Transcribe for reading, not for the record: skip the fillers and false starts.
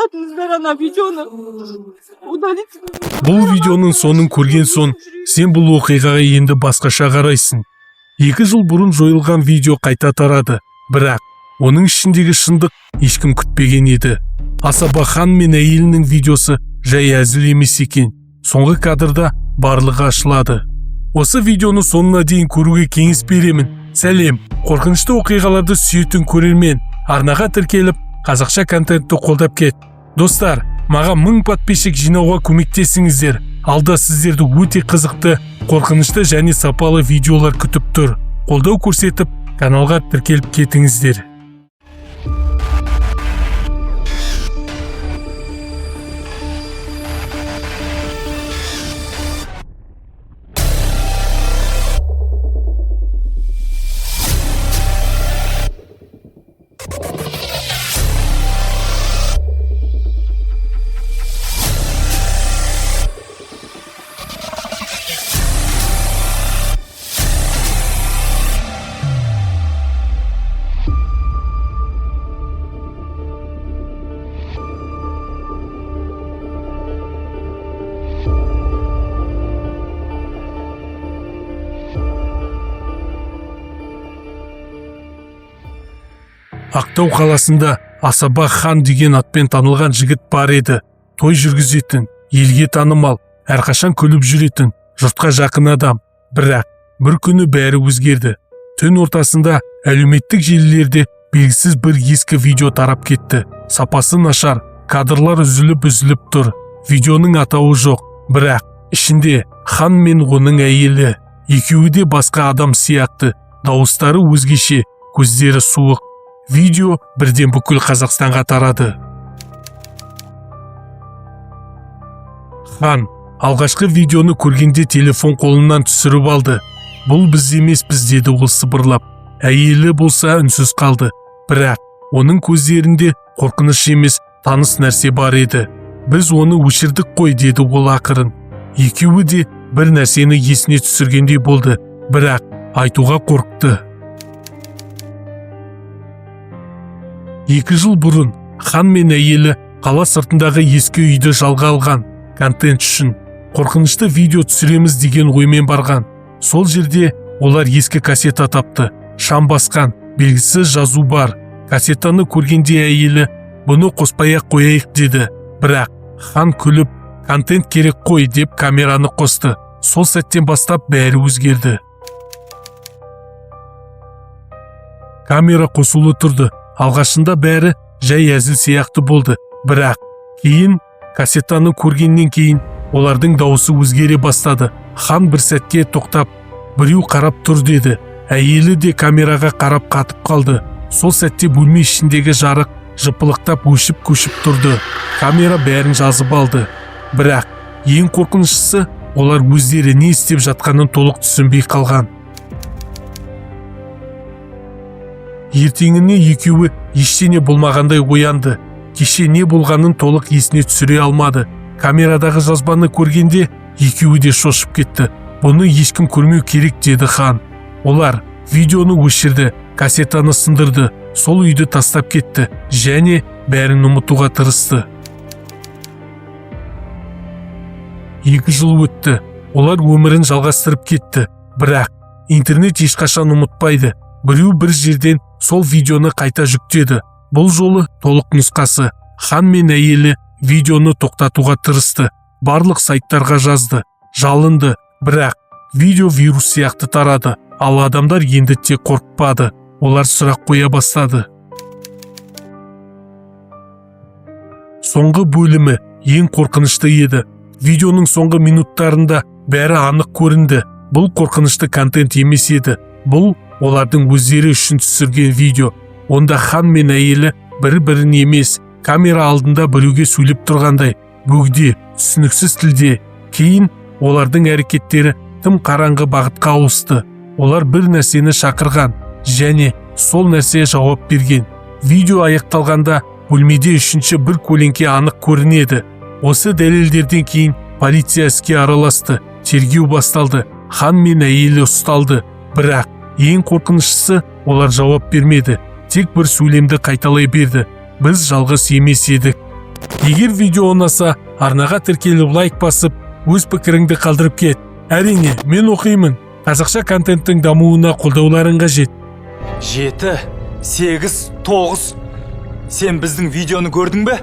Тоқтатыңыздар ана видеоны. Удалить. Бұл видеоның соңын көрген соң, сен бұл оқиғаға енді басқаша қарайсың. 2 жыл бұрын жойылған видео қайта тарады, бірақ оның ішіндегі шындық ешкім күтпеген еді. Асаба Хан мен әйелінің видеосы жай әзіл емес екен. Соңғы кадрда барлығы ашылады. Осы видеоны соңына дейін көруге кеңес беремін. Сәлем, қорқынышты оқиғаларды сүйетін көрермен! Арнаға тіркеліп, қазақша контентті қолдап кет. Достар, маған 1000 подписчик жинауға көмектесіңіздер. Алда сіздерді өте қызықты, қорқынышты және сапалы видеолар күтіп тұр. Қолдау көрсетіп, каналға тіркеліп кетіңіздер. Ақтау қаласында Асаба Хан деген атпен танылған жігіт бар еді. Той жүргізетін, елге танымал, әрқашан күліп жүретін, жұртқа жақын адам. Бірақ бір күні бәрі өзгерді. Түн ортасында әлеуметтік желілерде белгісіз бір ескі видео тарап кетті. Сапасы нашар, кадрлар үзіліп-үзіліп тұр. Видеоның атауы жоқ, бірақ ішінде Хан мен оның әйелі. Екеуі де басқа адам сияқты, дауыстары өзгеше, көздері суық. Видео бірден бүкіл Қазақстанға тарады. Хан алғашқы видеоны көргенде телефон қолынан түсіріп алды. «Бұл біз емеспіз», – деді ол сыбырлап. Әйелі болса үнсіз қалды, бірақ оның көздерінде қорқыныш емес, таныс нәрсе бар еді. «Біз оны өшірдік қой», – деді ол ақырын. Екеуі де бір нәрсені есіне түсіргендей болды, бірақ айтуға қорықты. 2 жыл бұрын Хан мен әйелі қала сыртындағы ескі үйді жалға алған. Контент үшін қорқынышты видео түсіреміз деген оймен барған. Сол жерде олар ескі кассета тапты. Шам басқан, белгісіз жазу бар. Кассетаны көргенде әйелі: «Бұны қоспай ақ қояйық», – деді. Бірақ Хан күліп, «Контент керек қой», – деп камераны қосты. Сол сәттен бастап бәрі өзгерді. Камера қосулы тұрды. Алғашында бәрі жай әзіл сияқты болды, бірақ кейін, кассетаны көргеннен кейін, олардың дауысы өзгере бастады. Хан бір сәтке тоқтап, «Біреу қарап тұр», – деді. Әйелі де камераға қарап қатып қалды. Сол сәтте бөлме ішіндегі жарық жыпылықтап өшіп көшіп тұрды. Камера бәрін жазып алды. Бірақ ең қорқыныштысы, олар өздері не істеп жатқанын толық түсінбей қалған. Ертеңіне екеуі ештеңе болмағандай оянды. Кеше не болғанын толық есіне түсіре алмады. Камерадағы жазбаны көргенде екеуі де шошып кетті. «Бұны ешкім көрмеу керек», – деді Хан. Олар видеоны өшірді, кассетаны сындырды, сол үйді тастап кетті және бәрін ұмытуға тырысты. 2 жыл өтті. Олар өмірін жалғастырып кетті, бірақ интернет ешқашан ұмытпайды. Біреу бір жерден сол видеоны қайта жүктеді. Бұл жолы толық нұсқасы. Хан мен әйелі видеоны тоқтатуға тырысты, барлық сайттарға жазды, жалынды, бірақ видео вирус сияқты тарады. Ал адамдар енді тек қорықпады, олар сұрақ қоя бастады. Соңғы бөлімі ең қорқынышты еді. Видеоның соңғы минуттарында бәрі анық көрінді. Бұл қорқынышты контент емес еді, бұл олардың өздері үшін түсірген видео. Онда Хан мен әйелі бір бірін емес, камера алдында біреуге сөйлеп тұрғандай, бөгде, түсініксіз тілде. Кейін олардың әрекеттері тым қараңғы бағытқа ауысты. Олар бір нәрсені шақырған және сол нәрсе жауап берген. Видео аяқталғанда бөлмеде үшінші бір көлеңке анық көрінеді. Осы дәлелдерден кейін полиция іске араласты, тергеу басталды. Хан мен әйелі ұсталды. Бірақ ең қорқыныштысы, олар жауап бермеді, тек бір сөйлемді қайталай берді: «Біз жалғыз емес едік». Егер видео ұнаса, арнаға тіркеліп, лайк басып, өз пікіріңді қалдырып кет. Әрине, мен оқимын. Қазақша контенттің дамуына қолдауларың қажет. Жеті, сегіз, тоғыз. Сен біздің видеоны көрдің бе?